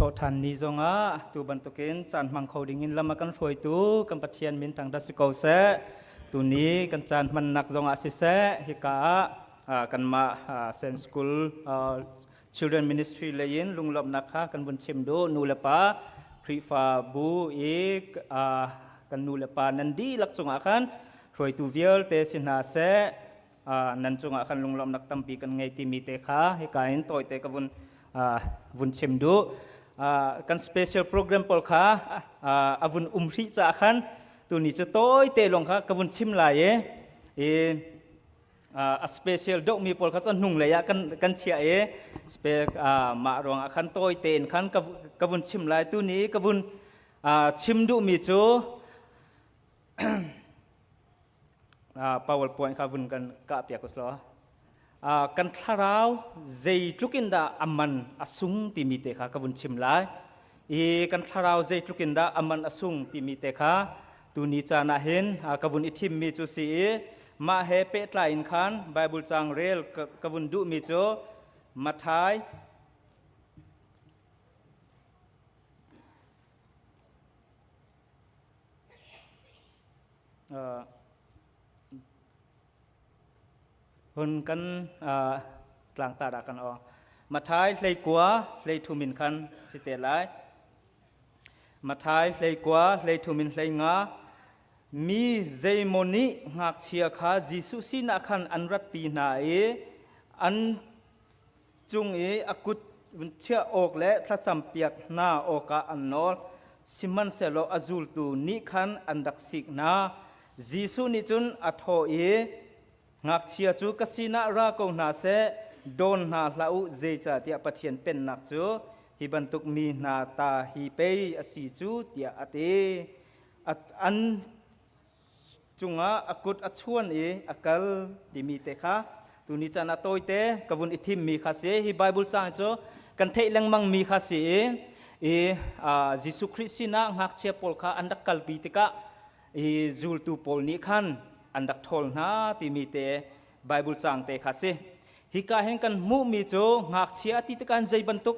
ໂທະທັນນີ່ ຈົ່ງອາ ຕູບັນຕຸກິນ ຈານມັງໂຄດິງກິນ ລະມາກັນໂທຍຕູ ກັນປະທຽນມິນທາງດັດສະໂກແຊະ ຕູນີ່ ກັນຈານມັນນັກ ຈົ່ງອາ ຊິແຊະ ເຮກາ ອາ ກັນມາ ອາ ເຊັນສະກຸນ ອາ Children Ministry ເລຍິນ ລຸງລອບນັກຄາ ກັນບຸນເຄັມດຸ ນູແລປາ ພຣິຟາບູອີກ ອາ ກັນນູແລປາ ນັນດີ ລັກ ຈົ່ງອາ ຄັນ ໂທຍຕູວຽວ ເຕຊິນາແຊະ ອາ ນັນ ຈົ່ງອາ ຄັນ ລຸງລອບນັກ ຕຳປີກັນໄງ ຕິມີເຕຄາ ເຮກາ ເຫັນໂຕຍເຕກະວຸນ ອາ ວຸນເຄັມດຸ ອາ ກັນ special program ປອລຄາ ອາ ອາ ອາວຸນ ອຸມພຣິຈາ ຄັນ ຕູນີ່ຈະໂຕຍເຕລົງຄາ ກະວຸນເຄັມລາຍເອ ເອ ອາ special ດົກມີ ປອລຄາ ຈະນຸງລະຍະ ກັນ ກັນເຊຍເອ ສະເປ ອາ ມະຣອງ ອາ ຄັນ ໂຕຍເຕນ ຄັນ ກະ ກະວຸນເຄັມລາຍ ຕູນີ່ ກະວຸນ ອາ ເຄັມດຸ ມີຈູ ອາ PowerPoint ຄະ ວຸນກັນກະປຽກກຸສລອ ອາ ກັນທະລາວ ເຈຍຕຸກິນດາ ອາມັນ ອາຊຸງ ຕິມີເຕຄາ ກະວຸນເຄັມລາຍ ເອ ກັນທະລາວ ເຈຍຕຸກິນດາ ອາມັນ ອາຊຸງ ຕິມີເຕຄາ ຕູນີ່ຈານະເຫັນ ອາ ກະວຸນ ອີທິມ ມີຈູ ຊີເອ ມະເຮ ເປະຕາຍ ອິນຄັນ ບາຍບຸລ ຈາງເຣລ ກະ ກະວຸນດຸ ມີຈູ ມະທາຍ ເອີ ເພິ່ນກັນ ອາ ກາງຕາດາກັນອອກ ມະທາຍ ເລກວາ ເລທຸມິນ ຄັນ ຊິເຕລາຍ ມະທາຍ ເລກວາ ເລທຸມິນ ເລງາ ມີເຈໂມນິ ງາກເຊຍຄາ ເຈຊູຊີນາ ຄັນ ອັນລັດປີນາເອ ອັນ ຈຸງເອ ອາກຸດເຊຍອອກ ແລະ ທະຈຳປຽກນາ ອອກກະອັນນອລ ຊິມັນເຊໂລ ອາຊູລຕູນິຄັນ ອັນດັກສິກນາ ເຈຊູນິຈຸນ ອາໂທເອ ງາກເຊຍຈູ ກະຊີນາ ຣາໂກນາແຊ ດອນນາ ລາອຸ ເຈຈາເຕຍ ປະທຽນເປັນນັກຈູ ຮີບັນຕຸກມີນາຕາ ຮີເປຍ ອາຊີຈູ ເຕຍ ອາເຕ ອາ ອັນ ຈຸງອາ ອາກຸດ ອາຊວນເອ ອາກັນ ຕິມີເຕຄາ ຕູນີ່ຈານະໂຕຍເຕ ກະວຸນ ອີທິມ ມີຄາເຊ ຮີບາຍບຸລ ຈາງໂຈ ກັນເທແລງມັງ ມີຄາເຊ ເອ ອາ ເຈຊູຄຣິສຊີນາ ງາກເຊຍ ປອລຄາ ອັນດັກກັລປີຕິກະ ເອ ຊູລຕູໂປລນິຄັນ ອັນດັກໂທລນາ ຕິມີເຕ ບາຍບຸລ ຈາງເຕຄາເຊ ເຮກາ ເຫັນກັນໝູ່ ມີໂຈ ງາກເຊຍ ອາຕິຕະການ ເຈຍບັນຕຸກ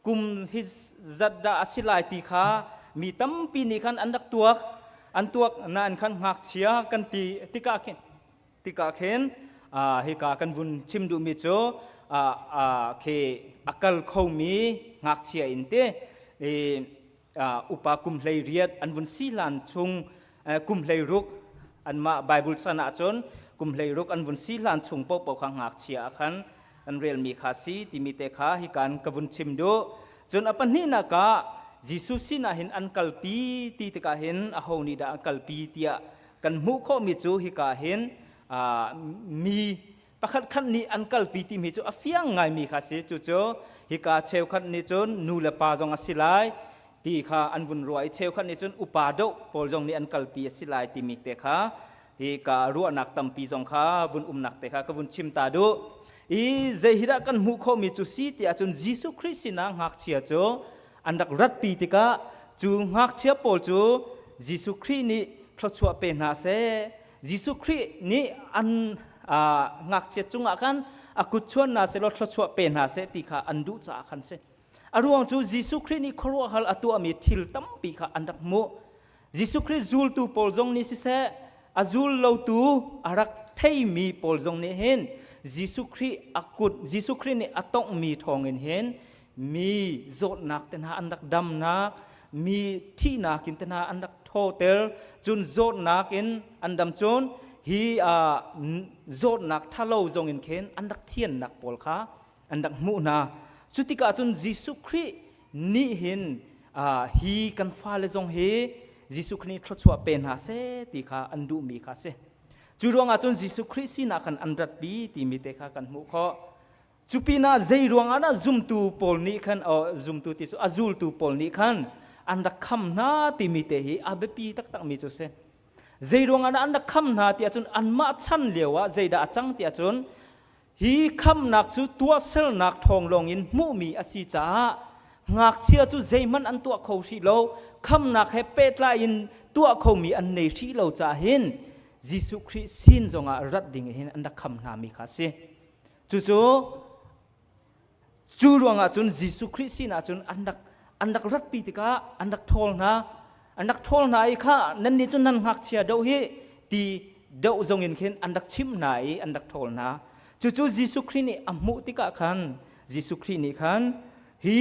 ກຸມຮິດຈະດາ ອາຊິລາຍ ຕີຄາ ມີຕຳປີນິຄັນ ອັນດັກຕົວກ ອັນຕົວກນາ ອັນຄັນ ງາກເຊຍ ກັນຕີ ຕິກະເຄ ຕິກະເຄນ ອາ ເຮກາ ກັນວຸນເຄັມດຸ ມີໂຈ ອາ ອາ ເຄ ອາກັນ ໂຄມີ ງາກເຊຍ ອິນເຕ ເອ ອາ ອຸປາ ກຸມເລຍຽດ ອັນວຸນ ຊີລານຊຸງ ເອີ ກຸມເລຍລຸກ ອັນມະ ບາຍບຸລ ຊະນະຈົນ ກຸມເລຍລຸກ ອັນວຸນ ຊີລານຊຸງ ເປົາເປົາ ຄາງ ງາກເຊຍ ອາຄັນ ອັນເຣລ ມີຄາຊີ ຕິມີເຕຄາ ຮີການ ກະວຸນເຄັມດຸ ຈົນ ອາປະນິນາກະ ເຈຊູຊີນາ ເຫັນ ອັນກັລປີ ຕິຕະກະເຫັນ ອາໂຮນິດາ ອັນກັລປີເຕຍ ກັນໝູ່ ໂຄ ມີໂຈ ຮີກາເຫັນ ອາ ມີ ປະຄັດຄັນນີ ອັນກັລປີ ຕິມີໂຈ ອາຟຽງງາຍ ມີຄາເຊ ຈູໂຈ ຮີກາ ເຊວຄັດນີ ຈົນ ນູແລປາ ຈົ່ງ ອາຊິລາຍ ຕີຄາ ອັນວຸນຣວຍ ເຊວຄັດນີ ຈົນ ອຸປາໂດ ໂປລ ຈົ່ງ ນີ ອັນກັລປີ ອາຊິລາຍ ຕິມີເຕຄາ ຮີກາ ຣວນາກ ຕຳປີ ຈົ່ງຄາ ວຸນອຸມນັກເຕຄາ ກະວຸນ ຊິມຕາດຸ ອີ ເຈຮີດາ ກັນໝູ່ ໂຄ ມີຈູ ຊີ ເຕຍ ຈົນ ເຈຊູຄຣິສຊີນາ ງາກເຊຍໂຈ ອັນດັກລັດປີຕິກະ ຈູງາກເຊຍໂປລ ຈູ ເຈຊູຄຣິສນີ ໂທລະຊວເປນາເຊ ເຈຊູຄຣິສນີ ອັນ ອາ ງາກເຊຍ ຈຸງອາຄັນ ອາກຸດຊວນນາເຊໂລ ໂທລະຊວເປນາເຊ ຕິຄາ ອັນດຸຈາອາຄັນເຊ ອາຣວງ ຈູ ເຈຊູຄຣິສນີ ໂຄຣວາຮາລ ອາຕຸອາມີ ທິລຕຳປີຄາ ອັນດັກໂມ ເຈຊູຄຣິສຊູລຕູໂປລ ຈົ່ງ ນີ ຊິເຊ ອາຊູລໂລຕູ ອາລັກເທຍມີ ໂປລ ຈົ່ງ ນີ ເຫັນ ເຈຊູຄຣິສອາກຸດ ເຈຊູຄຣິສນີ ອາຕົງມີ ທອງ ເຫັນ ມີໂຈດໜັກ ແຕ່ນາ ອັນດັກດຳໜັກ ມີທີ່ນາກິນ ແຕ່ນາ ອັນດັກໂທເຕັລ ຈຸນໂຈດໜັກ ເອັນ ອັນດຳໂຈນ ຮີ ອາ ໂຈດໜັກ ທາໂລ ຈົ່ງ ເອັນ ເຂນ ອັນດັກທຽນໜັກ ໂປລຄາ ອັນດັກໝູນາ ຈຸຕິກາ ຈຸນ ເຈຊູຄຣິສນີ ເຫັນ ອາ ຮີກັນຟ້າ ແລະ ຈົ່ງ ເຮ ເຈຊູຄຣິສນີ ໂທລະຊວເປນາເຊ ຕິຄາ ອັນດຸມີຄາເຊ ຈຸຣວງອາ ຈຸນ ເຈຊູຄຣິສຊີນາ ຄັນ ອັນລັດປີ ຕິມີເຕຄາ ກັນໝູ ເຄາະ ຈຸປີນາ ເຈຣວງອານາ ຈຸມຕູໂປລນິຄັນ ເອ ຈຸມຕູຕິ ອາຊູລຕູໂປລນິຄັນ ອັນດັກຄຳນາ ຕິມີເຕ ເຮ ອາເບປີ ຕັກຕັກ ມີໂຈເຊ ເຈຣວງອານາ ອັນດັກຄຳນາ ຕິອາ ຈຸນ ອັນມະ ຊຳລຽວອາ ເຈດາ ອາ ຈັງ ຕິອາ ຈຸນ ຮີຄຳນາກ ຈຸຕົວເຊລນາກ ທອງ ລອງ ອິນ ໝູ ມີ ອາຊີ ຈາ ງາກເຊຍ ຈຸເຈມັນ ອັນຕົວະ ໂຄ ທິໂລ ຄຳນາກ ເຮ ເປຕລາ ອິນ ຕົວະ ໂຄ ມີ ອັນ ເນ ທິໂລ ຈາ ເຫັນ ເຈຊູຄຣິສຊີນ ຈົ່ງອາ ລັດດິງ ເຫັນ ອັນດັກຄຳນາ ມີຄາເຊ ຈູຈູ ຈູຣວງອາ ຈຸນ ເຈຊູຄຣິສຊີນາ ຈຸນ ອັນດັກ An dak ratpi tikah an dak thawl hna. An dak thawl hna i kha, nannih cu nan ngakchia doh hi, ti doh zongin khin an dak chimh hna i an dak thawl hna. Cucu Jesuh Khrih nih a hmuh tikah khan, Jesuh Khrih nih khan, hi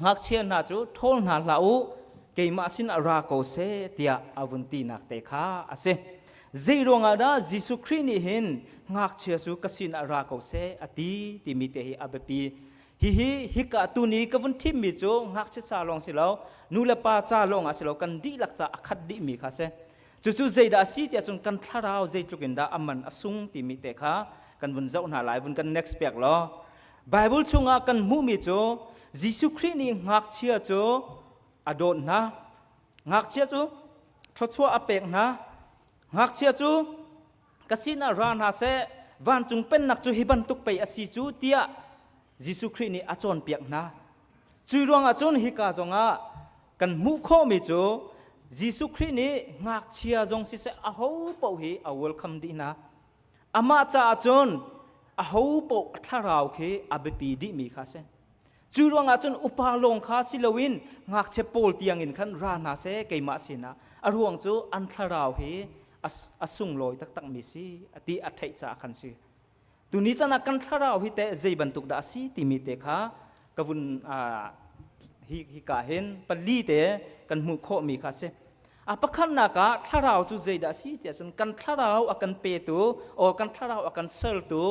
ngakchia hna cu thawl hna hlah u, keimah sinah ra ko seh, tiah a vun tinak te kha a si. Zeiruangah dah Jesuh Khrih nih hin ngakchia cu ka sinah ra ko seh a ti, timi te hi a biapi. Hihi, hika tuni ka vun thimmi cu ngakchia ca lawng si lo, nu le pa ca lawngah si lo, kan dihlak ca a khat dihmi kha si. Cucu zeidah a si tiah cun kan thlarau zeitlukin dah a man a sung timi te kha kan vun zoh hna lai, vun kan next pek law. Bible chungah kan hmuhmi cu Jesuh Khrih nih ngakchia cu a dawt hna. Ngakchia cu thluachuah a pek hna. Ngakchia cu ka sinah ra hna seh, vancung pennak cu hi bantuk pei a si cu, tiah Jesuh Khrih nih a cawnpiak hna. Cuih ruangah cun hika zongah kan hmuh khawhmi cu Jesuh Khrih nih ngakchia zong siseh, ahopoh hi a welcome dih hna. Amah caah cun ahopoh a thlarau khi a biapi dihmi kha si. Cuih ruangah cun upa lawng kha si loin ngakchia pawl tiangin khan ra hna seh, keimah sinah. A ruang cu an thlarau hi a, a sunglawi taktakmi si, a ti a theih caah khan si. Tuni chan ah kan thlarau hi teh zei bantuk dah a si timi te kha ka vun, aa, hi, hika hin pali te kan hmuh khawhmi kha si. A pakhatnak ah thlarau cu zeidah a si tiah cun kan thlarau a kan petu, aw kan thlarau a kan sertu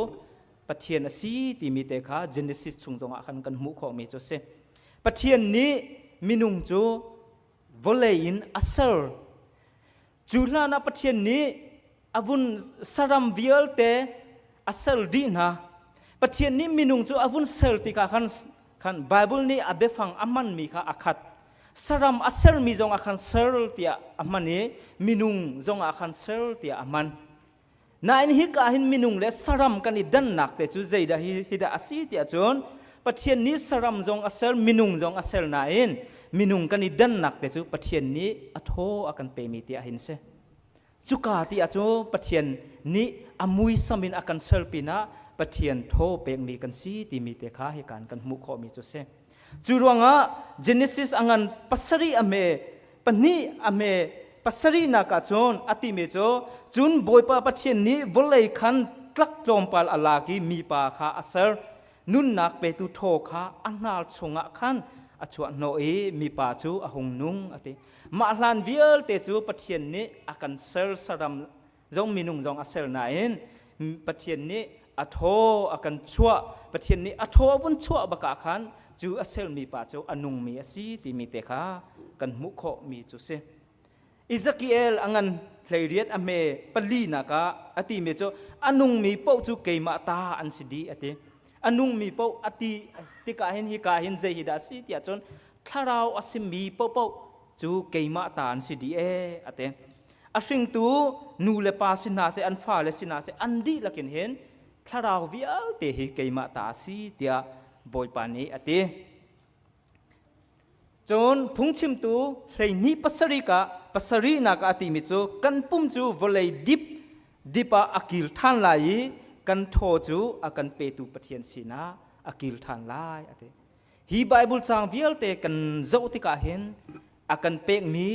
Pathian a si timi te kha Genesis chung zongah khan kan hmuh khawhmi cu si. Pathian nih minung cu vawlei in a ser. Cu hlanah Pathian nih a vun saram vialte a ser dih hna. Pathian nih minung cu a vun ser tikah khan, khan Bible nih a biafang a manmi kha a khat. Saram a sermi zongah khan ser tiah a man i, minung zongah khan ser tiah a man. Nain hika hin minung le saram kan i dannak te cu zeidah hi, hi dah a si tiah cun, Pathian nih saram zong a ser, minung zong a ser nain, minung kan i dannak te cu Pathian nih a thaw a kan pemi tiah hin si. Cuka tiah cu Pathian nih a muisam in a kan ser pinah Pathian thaw pekmi kan si timi te kha hi kan, kan hmuh khawhmi cu si. Cu ruangah Genesis a ngan pasarih a hme, pahnih a hme, pasarihnak ah cun a timi cu, cun Bawipa Pathian nih vawlei khan tlak tlawmpal a lak i mipa kha a ser. Nunnak petu thaw kha a hnal chungah khan a chuahhnawh i mipa cu a hung nung a ti. Mah hlan vialte cu Pathian nih a kan ser saram zong minung zong a ser nain, Pathian nih a thaw a kan chuah, Pathian nih a thaw a vun chuah bakah khan cu a sermi pa cu a nungmi a si timi te kha kan hmuh khawhmi cu si. Ezekiel a ngan hleiriat a hme palinak ah a timi cu a nungmi paoh cu keimah ta an si dih a ti. A nungmi paoh a ti tikah hin hika hin zei hi dah a si tiah cun thlarau a simi paohpaoh cu keimah ta an si dih e a ti. A hringtu nu le pa si hna seh, an fale si hna seh, an dihlak in hin thlarau vialte hi keimah ta a si tiah Bawipa nih a ti. Cun phungchimtu hleihnih pasarih ah, pasarihnak ah a timi cu kan pum cu vawlei dip dip ah a kil ṭhan lai i kan thaw cu a kan petu Pathian sinah a kil ṭhan lai a ti. Hi Bible cang vialte kan zoh tikah hin a kan pekmi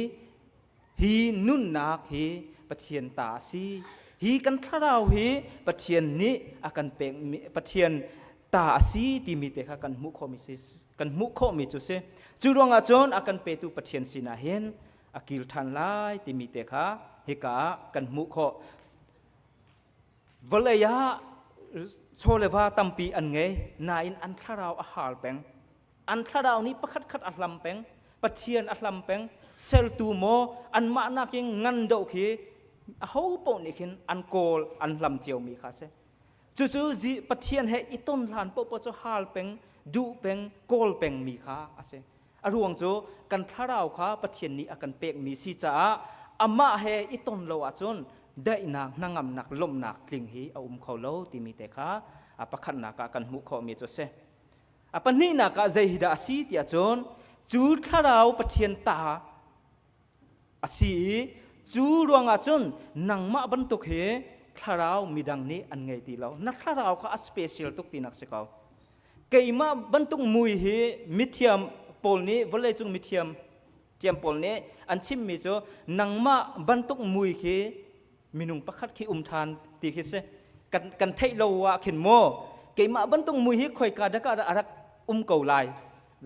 hi nunnak hi Pathian ta a si. Hi kan thlarau hi Pathian nih a kan pekmi, Pathian ta a si timi te kha kan hmuh khawhmi si, kan hmuh khawhmi cu si. Cu ruangah cun a kan petu Pathian sinah hin a kil ṭhan lai timi te kha hika kan hmuh khawh. Vawlei ah chaw le va tampi an ngei, nain an thlarau a hal peng. An thlarau nih pakhat khat a hlam peng, Pathian a hlam peng, sertu maw, anmah nakin ngan doh khi ahopoh nih khin an kawl, an hlam ciomi kha si. Cucu Pathian he i ton hlan pohpoh cu hal peng, duh peng, kawl pengmi kha a si. A ruang cu kan thlarau kha Pathian nih a kan pekmi si caah amah he i ton lo ahcun daihnak, hnangamnak, lawmhnak tling hi a um kho lo timi te kha a pakhatnak ah kan hmuh khawhmi cu si. A pahnihnak ah zei hi dah a si tiah cun cu thlarau Pathian ta a si i, cu ruangah cun nangmah bantuk hi thlarau midang nih an ngei ti lo. Na thlarau kha a special tuk tinak si ko. Keimah bantuk mui hi mithiam ໂປລນີ້ ໂວເລຈຸງມີທຽມ ຈຽມໂປລນີ້ ອັນຊິມມີໂຈ ນັງມະບັນຕຸກມຸຍຄີ ມີນຸງປະຄັດຄີອຸມທານ ຕີຄີເຊ ກັນ ກັນໄທໂລວະເຂັນໂມ ໄກມະບັນຕຸກມຸຍຮີ ຂ້ອຍກາດະກະອາລັກອຸມເກົາລາຍ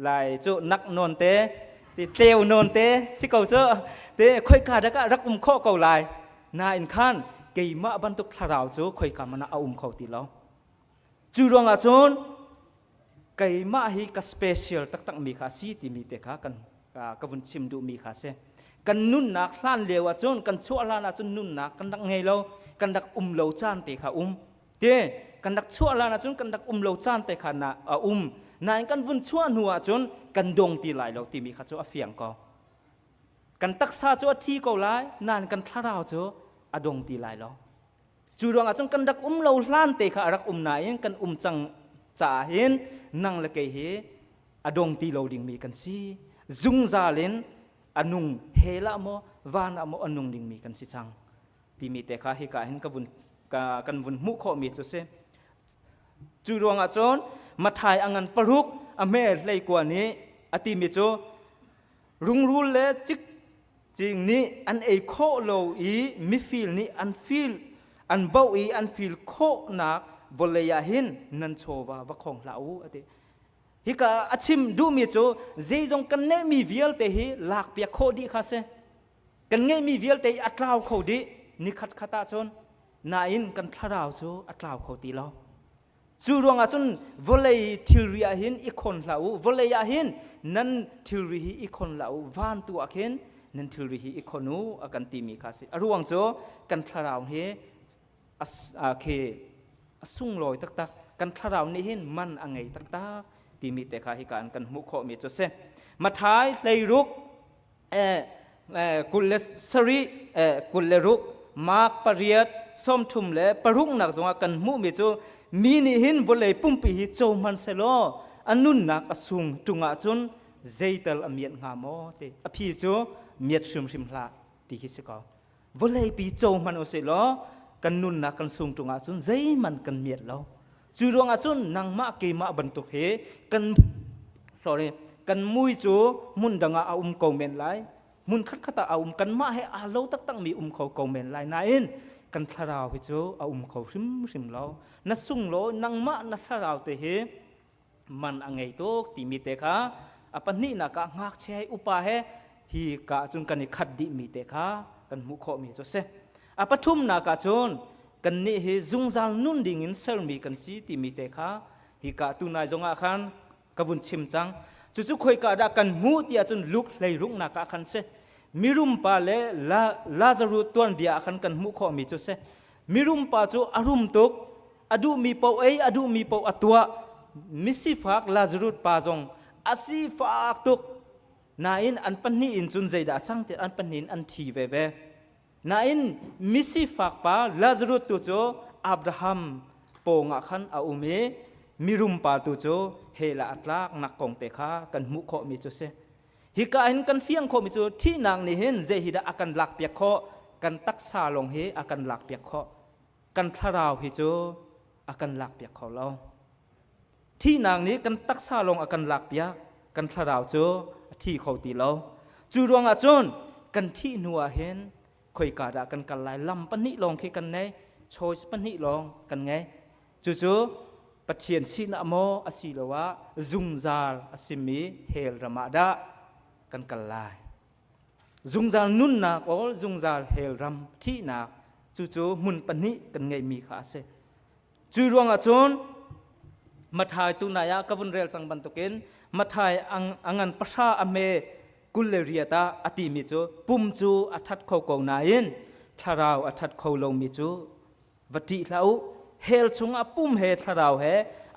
ລາຍໂຈ ນັກນອນເຕ ຕິເຕວນອນເຕ ຊິເກົາເຊ ເຕ ຂ້ອຍກາດະກະອາລັກອຸມເຄາະເກົາລາຍ ນາອິນຄານ ໄກມະບັນຕຸກທະລາວໂຈ ຂ້ອຍກາມະນະອາອຸມເຂົາຕີລອ ຈູດວງອາໂຈນ ໄກມະຮີກະສະເປຊຽລຕັກໆມີຄາຊີ ຕິມີເຕຄາ ກັນ ກະ ກະວຸນຊິມດຸມີຄາເຊ ກັນນຸນນາກຫຼານເລວອາໂຈນ ກັນຊົວະຫຼານອາໂຈນນຸນນາກ ກັນດັກໄງລາວ ກັນດັກອຸມລາວຈານເຕຄາອຸມ ເຕ ກັນດັກຊົວະຫຼານອາໂຈນ ກັນດັກອຸມລາວຈານເຕຄານາອາອຸມ ນານກັນວຸນຊົວະໜູອາໂຈນ ກັນດົງຕີລາຍລາວ ຕິມີຄາໂຈອາຟຽງກໍ ກັນຕັກສາໂຈອາທີເກົາລາຍ ນານກັນທະລາວໂຈອາດົງຕີລາຍລາວ ຈູດວງອາຈົນກັນດັກອຸມລາວຫຼານເຕຄາອາລັກອຸມນາເອງ ກັນອຸມຈັງຈາເຫັນ ນັງລະເກເຮ ອາດົງຕີລາວດິງມີກັນຊີ ຈຸງຈາເລັນ ອານຸງເຮລະມໍ ວານອາມໍ ອານຸງດິງມີກັນຊີຈັງ ຕິມີເຕຄາ ເຮກາເຫັນກະວຸນ ກະ ກັນວຸນໝູເຄາະມີໂຈເຊ ຈູດວງອາໂຈນ ມະທາຍອາງັນປະລຸກ ອາເມໄລກວານີ ອາຕິມີໂຈ ລຸງຣູນແລຈິກຈິງນີ ອັນເອໂຄໂລອີ ມິຟີລນີ ອັນຟີລ ອັນເບົາອີ ອັນຟີລໂຄນາກ ໂວເລຍາເຫັນ ນັນໂຊວາ ວະຂອງລາອູ ອາຕິ ເຮກາອາຊິມດຸມີໂຈ ເຈຍົງກັນເນມີວຽລເຕເຮ ລາກປຽກໂຄດີຄາເຊ ກັນເງຍມີວຽລເຕອາຕລາວເຂົາດີ ນິຄັດຄະຕາໂຈນ ນາອິນກັນທະລາວໂຈ ອາຕລາວເຂົາຕີລາວ ຈູດວງອາຈົນ ໂວເລຍທິລວີອາເຫັນ ອີຄອນລາອູ ໂວເລຍາເຫັນ ນັນທິລວີຮີ ອີຄອນລາອູ ວານຕູອາເຄນ ນັນທິລວີຮີ ອີຄອນນູ ອາກັນຕີມີຄາເຊ ອາຣວງໂຈ ກັນທະລາວເຮ ອາ ອາເຄ ອາສຸງລອຍຕັກໆ ກັນທະລາວນິເຫັນ ມັນອາໄງຕັກໆ ຕິມີເຕຄາ ເຮກາອັນກັນໝູເຄາະມີໂຈເຊ ມະທາຍໄລລຸກ ເອ ເອ ກຸນເລສະຣີ ເອ ກຸນເລລຸກ ມາກປະຣຽດ ຊອມທຸມ ແລະ ປະລຸກ ນັກຈົງອາກັນໝູມີໂຈ ມີນິເຫັນ ໂວເລຍປຸມປີຮີ ໂຈມັນເຊໂລ ອານຸນນາກອາສຸງ ຕຸງອາຈຸນ ເຈຍເຕີລອາມຽດງາມໍ ເຕ ອາພີໂຈ ມຽດຊຶມຊຶມລາ ຕິຄິດສະເກົາ ໂວເລຍປີໂຈມັນໂອເຊໂລ ກັນນຸນນາກກັນສຸງ ຕຸງອາຈຸນ ເຈຍມັນກັນມຽດລາວ ຈູດວງອາຈຸນ ນັງມະເກມະບັນຕຸກເຮ ກັນ ສອຣີ ກັນມຸຍໂຈ ມຸນດັງອາອຸມເກົາແມ່ນລາຍ ມຸນຄັດຄະຕາອາອຸມກັນມະເຮ ອາໂລຕັກຕັງມີອຸມເຂົາເກົາແມ່ນລາຍ ນາອິນ ກັນທະລາວເຮໂຈ ອາອຸມເຂົາຮຶມຮຶມລາວ ນະສຸງໂລ ນັງມະ ນະທະລາວເຕເຮ ມັນອະໄງໂຕກ ຕິມີເຕຄາ ອາປະນິນາກະ ງາກເຊໃຫ້ອຸປາເຮ ຮີກະຈຸນກັນນິຄັດດິມີເຕຄາ ກັນໝູເຄາະມີໂຈເຊ ອາປະທຸມນາກະໂຈນ ກັນນິເຮ ຈຸງຈານນຸນດິງອິນ ເຊລມີກັນຊີ ຕິມີເຕຄາ ຮີກະຕຸນາຍຈົງອາຄັນ ກະວຸນຊິມຈັງ ຈຸຈຸຄົຍກະດາກັນໝູຕິອາຈຸນລຸກໄລລຸກນາກະຄັນເຊ ມີລຸມປາ ແລະ ລາ ລາຈາຣຸດຕວນເບຍອາຄັນກັນໝູເຄາະມີໂຈເຊ ມີລຸມປາໂຈ ອາລຸມຕຸກ ອາດຸມີເປົາເອຍ ອາດຸມີເປົາອາຕົວ ມີຊີຟາກ ລາຈາຣຸດປາຈົງ ອາຊີຟາກຕຸກ ນາອິນ ອັນປະນິອິນຈຸນ ເຈຍດາຈັງ ເຕ ອັນປະນິນ ອັນທີແວແວ ນາອິນ ມີຊີຟາກປາ ລາຈາຣຸດຕູໂຈ ອາບຣາຮາມ ໂປງອາຄັນ ອາອຸເມ ມີລຸມປາຕູໂຈ ເຮລາອາຕລາກ ນັກກົງເຕຄາ ກັນໝູເຄາະມີໂຈເຊ ຮີກະເຫັນກັນຟຽງເຄາະມີໂຈ ທີ່ນາງນີ້ເຫັນ ເຈຮີດາອາກັນລາກປຽກເຄາະ ກັນຕັກສາລົງເຮ ອາກັນລາກປຽກເຄາະ ກັນທະລາວເຮໂຈ ອາກັນລາກປຽກເຂົາລາວ ທີ່ນາງນີ້ກັນຕັກສາລົງອາກັນລາກປຽກ ກັນທະລາວໂຈ ອາທີເຂົາຕີລາວ ຈູດວງອາໂຈນ ກັນທິໜູອາເຫັນ ຂ້ອຍກາດາກັນກັນລາຍ ລຳປະນິລອງເຄກັນແນ ໂຊຍປະນິລອງກັນໄງ ຈູຈູ ປະທຽນຊິນະມໍ ອາຊີລະວະ ຈຸງຈາລ ອາຊິມີ ເຮລຣະມະດາ ກັນກັນລາຍ ຈຸງຈາລນຸນນາກອອລ ຈຸງຈາລເຮລຣຳທິນາກ ຈູຈູ ມຸນປະນິກັນໄງມີຄາເຊ ຈູດວງອາໂຈນ ມະທາຍຕຸນາຍະ ກະວຸນເຣລຈັງບັນຕຸເກນ ມະທາຍອັງ ອັງງານປະຊາອາເມ ກຸນເລເຣຍຕາ ອາຕິມີໂຈ ປຸມຈູ ອາທັດເຂົາເກົານາເອນ ທະລາວ ອາທັດເຂົາລົງມີຈູ ວະຕິລາອຸ ເຮລຊຸງອາປຸມເຮ ທະລາວເຮ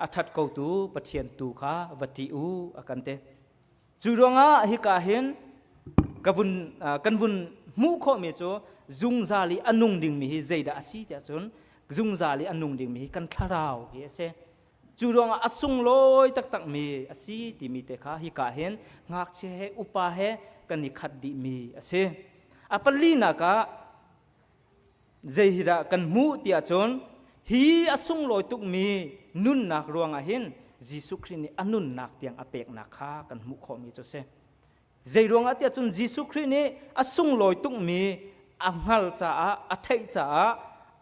ອາທັດເກົາຕູ ປະທຽນຕູຄາ ວະຕິອູ ອາກັນເຕ ຈູດວງອາ ຮີກາເຫັນ ກະວຸນ ອາ ກັນວຸນ ໝູເຄາະເມໂຈ ຈຸງຈາລີ ອານຸງດິງມີ ເຈດາອາຊີຕຽຈຸນ ຈຸງຈາລີ ອານຸງດິງມີ ກັນທະລາວເຮເຊ ຈູດວງອາ ອາຊຸງໂລຍ ຕັກຕັກມີ ອາຊີ ຕິມີເຕຄາ ຮີກາເຫັນ ງາກເຊເຮ ອຸປາເຮ ກັນນິຄັດດິມີ ອາເຊ ອາປະລີນາກາ ເຈຫິດະກັນໝູຕຽຈົນ ຮີອາຊຸງໂລຍຕຸກມີ ນຸນນາກລວງອາເຫັນ Jesu Khrist nih a nun nâk tiang a pêk nâk kha kan hmu khawh mi chu se. Zei ruangah ti ah chun Jesu Khrist nih a sung lawi tuk mi, a ngal cha ah, a theih cha ah,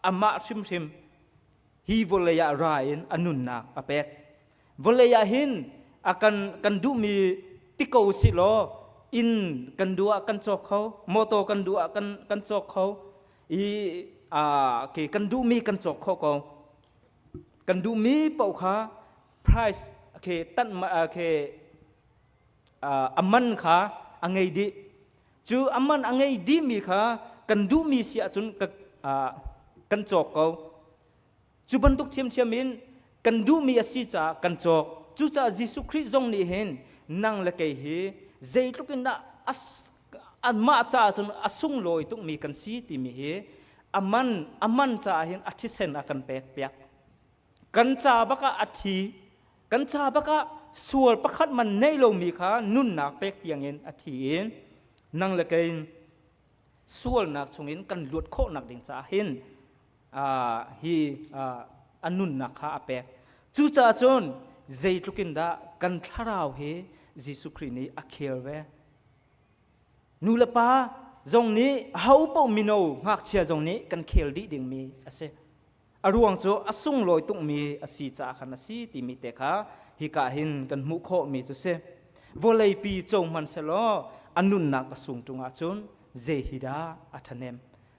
amah hrimhrim hi vawlei ah ra in a nun nâk a pêk. Vawlei ah hin a kan, kan duh mi ti ko si law, in kan duh ah kan chawk kho, mawtaw kan duh ah kan, kan chawk kho, i, a, ke kan duh mi kan chawk kho ko. Kan duh mi poh kha price, ke tan ma, a, ke, a, a man kha a ngei dih. Chu a man a ngei dih mi kha kan duh mi si ah chun ka, a, kan chawk ko. Chu bantuk thiam thiam in kan duh mi a si cha kan chawk. Chucha Jesu Khrist zong nih hin nang le kei hi zeitlukin dah a s-, amah cha chun a sung lawi tuk mi kan si ti mi hi. A man, a man cha hin a thisen a kan pêk piak. Kan cha bakah a thi, kan cha bakah sual pakhat man nei lo mi kha nun nâk pêk tiangin a thi in, nang le kei in sual nâk chungin kan luat khawh nâk ding cha hin, a, hi, a, a nun nâk kha a pêk. Chucha chun zeitlukin dah kan thlarau hi Jesu Khrist nih a khêl ve. Nu le pa zong nih, a ho poh mino ngakchia zong nih kan khêl dih ding mi a si. A ruang chu a sung lawi tuk mi a si cha khan a si ti mi te kha hikah hin kan hmu khawh mi chu se. Vawleipi cho man se law, a nun nâk a sung tung ah chun zei hi dah a thanem?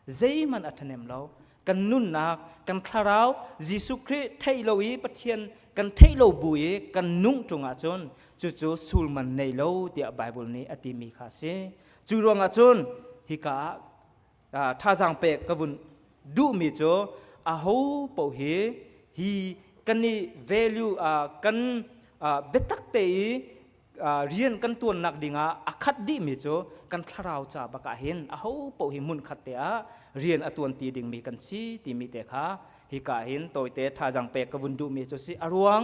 Zei man a thanem lo. Kan nun nâk, kan thlarau, Jesu Khrist theih lo i Pathian kan theih lo bu i kan nung tung ah chun, chuchu sul man nei lo ti ah Bible nih a ti mi kha si. Chu ruangah chun hikah, a, thazang pêk ka vun duh mi chu a ho poh hi, hi kan i value, a, kan, a, betak te i, a, rian kan tuan nâk ding ah a khat dih mi chu kan thlarau cha bakah hin a ho poh hi mun khat te ah rian a tuan ti ding mi kan si ti mi te kha hikah hin tawite thazang pêk ka vun duh mi chu si. A ruang,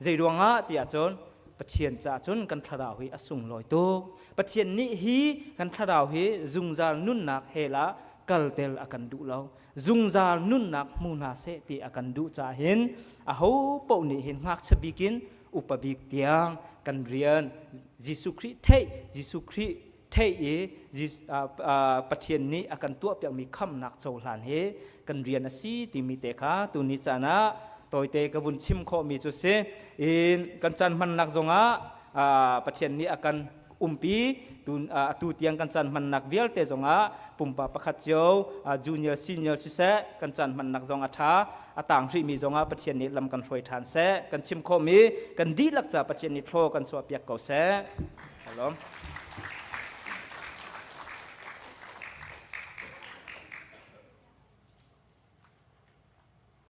zei ruangah ti ah chun Pathian cha chun kan thlarau hi a sung lawi tuk. Pathian nih hi kan thlarau hi zungzal nun nâk hel ah kaltel a kan duh lo. Zungzal nun nâk hmu na seh ti a kan duh cha hin a ho poh nih hin ngakchia bik in upa bik tiang kan rian, Jesu Khrist theih, Jesu Khrist theih i, Jes-, a, a, Pathian nih a kan tuah piak mi kham nâk cho hlan hi kan rian a si ti mi te kha tuni chan ah tawite ka vun chim khawh mi chu si. In kan chan man nâk zong ah, a, Pathian nih a kan umpi, tu, a, tu tiang kan chan man nâk vialte zong ah pumpa pakhat cio, a, junior, senior si seh, kan chan man nâk zong a tha, a tang hrih mi zong ah Pathian nih lam kan hruai than seh. Kan chim khawh mi, kan dihlak cha Pathian nih thlaw kan chuah piak ko seh. Shalom.